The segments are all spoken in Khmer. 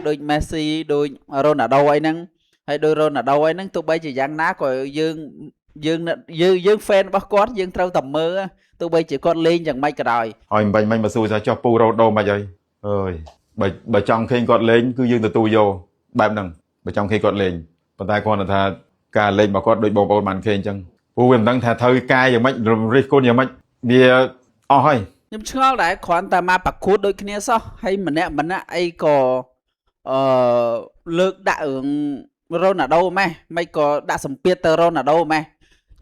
ដូច Messi ដូច Ronaldo អីហ្នឹងហើយដូច Ronaldo អីហ្នឹងទោះបីជាយ៉ាងណាក៏យើងយើងយើងយើង fan របស់គាត់យើងត្រូវតែមើលទោះបីជាគាត់លេងយ៉ាងម៉េចក៏ដោយ ហើយមិនបាញ់មិញមកសួរថាចុះពូរ៉ូដូមិនអីអើយបើចង់ឃើញគាត់លេងគឺយើងទទួលយកបែបហ្នឹងបើចង់ឃើញគាត់លេងប៉ុន្តែគាត់ថាការលេងរបស់គាត់ដូចបងប្អូនបានឃើញអញ្ចឹងពូវាមិនដឹងថាត្រូវកែយ៉ាងម៉េចរិះគន់យ៉ាងម៉េចវាអស់ហើយ ខ្ញុំឆ្ងល់ដែរគ្រាន់តែមកប្រកួតដូចគ្នាសោះហើយម្នាក់ម្នាក់អីក៏អឺលើកដាក់រឿងរ៉ូណាល់ដូម៉េះមិនក៏ដាក់សម្ពាធទៅរ៉ូណាល់ដូម៉េះ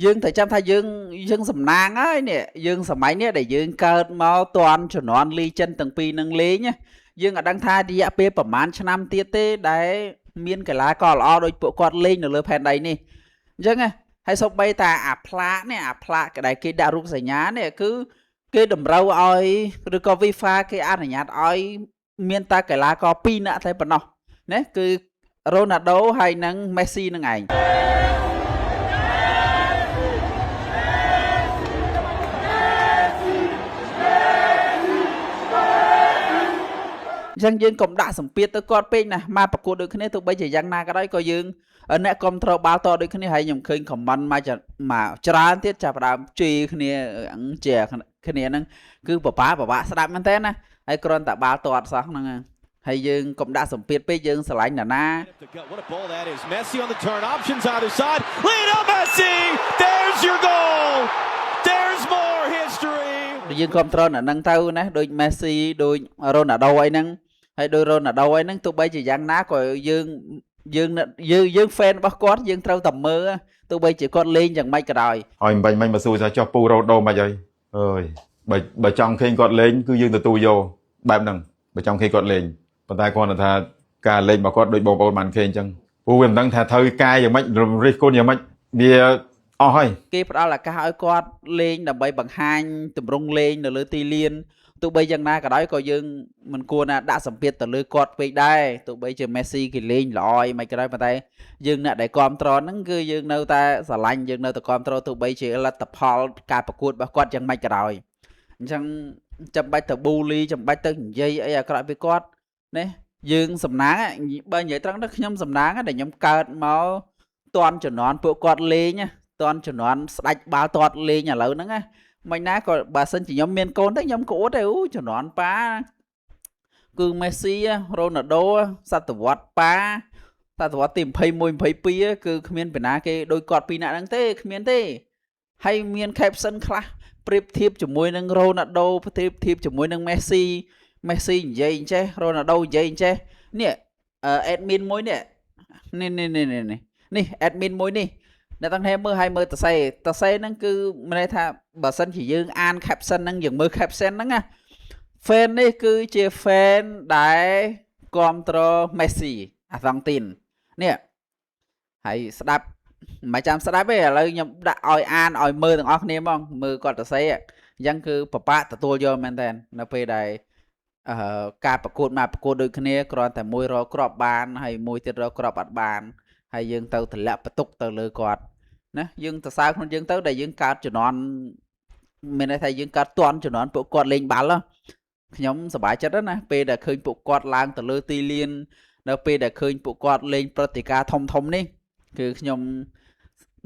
យើងត្រូវចាំថាយើងយើងសំណាងហើយនេះយើងសម័យនេះដែលយើងកើតមកតាន់ជំនាន់ legend ទាំងពីរនឹងលេងណាយើងអត់ដឹងថារយៈពេលប្រហែលឆ្នាំទៀតទេដែលមានកីឡាករល្អដូចពួកគាត់លេងនៅលើផែនដីនេះអញ្ចឹងណាហើយសូម្បីតាអាផ្លាកនេះអាផ្លាកដែលគេដាក់រូបសញ្ញានេះគឺគេតម្រូវឲ្យឬក៏ FIFA គេអនុញ្ញាតឲ្យមានតែកីឡាករ2នាក់តែប៉ុណ្ណោះណាគឺរ៉ូណាល់ដូហើយនិងមេស៊ីនឹងឯងអញ្ចឹងយើងកុំដាក់សម្ពាធទៅគាត់ពេកណាមកប្រកួតដូចគ្នាទោះបីជាយ៉ាងណាក៏ដោយក៏យើងអ្នកគ្រប់គ្រងបាល់តដូចគ្នាហើយខ្ញុំឃើញ comment មកមកច្រើនទៀតចាប់ផ្ដើមជេរគ្នាជាគ្នាហ្នឹងគឺពិបាកពិបាកស្ដាប់មែនតើណាហើយគ្រាន់តែបាល់ទាត់សោះហ្នឹងហើយយើងកុំដាក់សម្ពាធពេកយើងស្រឡាញ់ណាណា What a ball that is. Messi on the turn. Options either side. Lionel Messi! There's your goal! There's more history! យើងគ្រប់គ្រងអាហ្នឹងទៅណាដូច Messi ដូច Ronaldo អីហ្នឹងហើយដូច Ronaldo អីហ្នឹងទោះបីជាយ៉ាងណាក៏យើងយើងយើងយើង fan របស់គាត់យើងត្រូវតែមើលទោះបីជាគាត់លេងយ៉ាងម៉េចក៏ដោយ ហើយមិនបាញ់មិញមកសួរថាចុះពូរ៉ូដូមិនអីអើយបើចង់ឃើញគាត់លេងគឺយើងទទួលយកបែបហ្នឹងបើចង់ឃើញគាត់លេងប៉ុន្តែគាត់ថាការលេងរបស់គាត់ដូចបងប្អូនបានឃើញអញ្ចឹងពូវាមិនដឹងថាត្រូវកែយ៉ាងម៉េចរិះគន់យ៉ាងម៉េចវាអស់ហើយ គេផ្ដល់ឱកាសឲ្យគាត់លេងដើម្បីបង្ហាញទម្រង់លេងនៅលើទីលានទោះបីយ៉ាងណាក៏ដោយក៏យើងមិនគួរណាដាក់សម្ពាធទៅលើគាត់ពេកដែរទោះបីជាមេស៊ីគេលេងល្អអីមិនក៏ដោយប៉ុន្តែយើងអ្នកដែលគ្រប់គ្រងហ្នឹងគឺយើងនៅតែស្រឡាញ់យើងនៅតែគ្រប់គ្រងទោះបីជាលទ្ធផលការប្រកួតរបស់គាត់យ៉ាងម៉េចក៏ដោយអញ្ចឹងចាំបាច់ទៅប៊ូលីចាំបាច់ទៅនិយាយអីអាក្រក់ពីគាត់ណាយើងសំណាងបើនិយាយត្រង់ទៅខ្ញុំសំណាងដែលខ្ញុំកើតមកតាន់ជំនាន់ពួកគាត់លេងណាតាន់ជំនាន់ស្ដាច់បាល់ទាត់លេងឥឡូវហ្នឹងណាមិនណាក៏បើសិនជាខ្ញុំមានកូនទៅខ្ញុំក៏អួតដែរអូជំនាន់ប៉ាគឺមេស៊ីរ៉ូណាល់ដូសតវត្សប៉ាសតវត្សទី21 22គឺគ្មានពីណាគេដូចគាត់ពីរនាក់ហ្នឹងទេគ្មានទេហើយមាន caption ខ្លះប្រៀបធៀបជាមួយនឹងរ៉ូណាល់ដូប្រៀបធៀបជាមួយនឹងមេស៊ីមេស៊ីនិយាយអញ្ចេះរ៉ូណាល់ដូនិយាយអញ្ចេះនេះ admin មួយនេះនេះនេះនេះនេះនេះ admin មួយនេះអ្នកទាំងគ្នាមើលឲ្យមើលតសេតសេហ្នឹងគឺមានន័យថាបើសិនជាយើងអាន caption ហ្នឹងយើងមើល caption ហ្នឹងណា fan នេះគឺជា fan ដែលគ្រប់គ្រង Messi អាសង់ទីននេះហើយស្ដាប់មិនចាំស្ដាប់ទេឥឡូវខ្ញុំដាក់ឲ្យអានឲ្យមើលទាំងអស់គ្នាហ្មងមើលគាត់តសេអញ្ចឹងគឺពិបាកទទួលយកមែនតើនៅពេលដែលអឺការប្រកួតមកប្រកួតដូចគ្នាគ្រាន់តែមួយរកគ្រាប់បានហើយមួយទៀតរកគ្រាប់អត់បានហើយយើងទៅតម្លាក់បន្ទុកទៅលើគាត់ណាយើងទៅសើខ្លួនយើងទៅដែលយើងកើតជំនាន់មានន័យថាយើងកើតតន់ជំនាន់ពួកគាត់លេងបាល់ខ្ញុំសប្បាយចិត្តណាពេលដែលឃើញពួកគាត់ឡើងទៅលើទីលាននៅពេលដែលឃើញពួកគាត់លេងព្រឹត្តិការណ៍ធំធំនេះគឺខ្ញុំ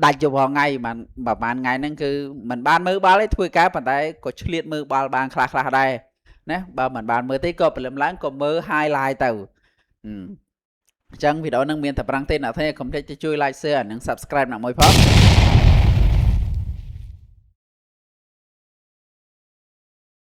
ដាច់យករាល់ថ្ងៃបានប្រហែលថ្ងៃហ្នឹងគឺមិនបានមើលបាល់ទេធ្វើការប៉ុន្តែក៏ឆ្លៀតមើលបាល់បានខ្លះខ្លះដែរណាបើមិនបានមើលទេក៏ព្រលឹមឡើងក៏មើល highlight ទៅអញ្ចឹងវីដេអូនឹងមានតែប្រាំងទេអ្នកទាំងកុំភ្លេចជួយ like share និង subscribe អ្នកមួយផង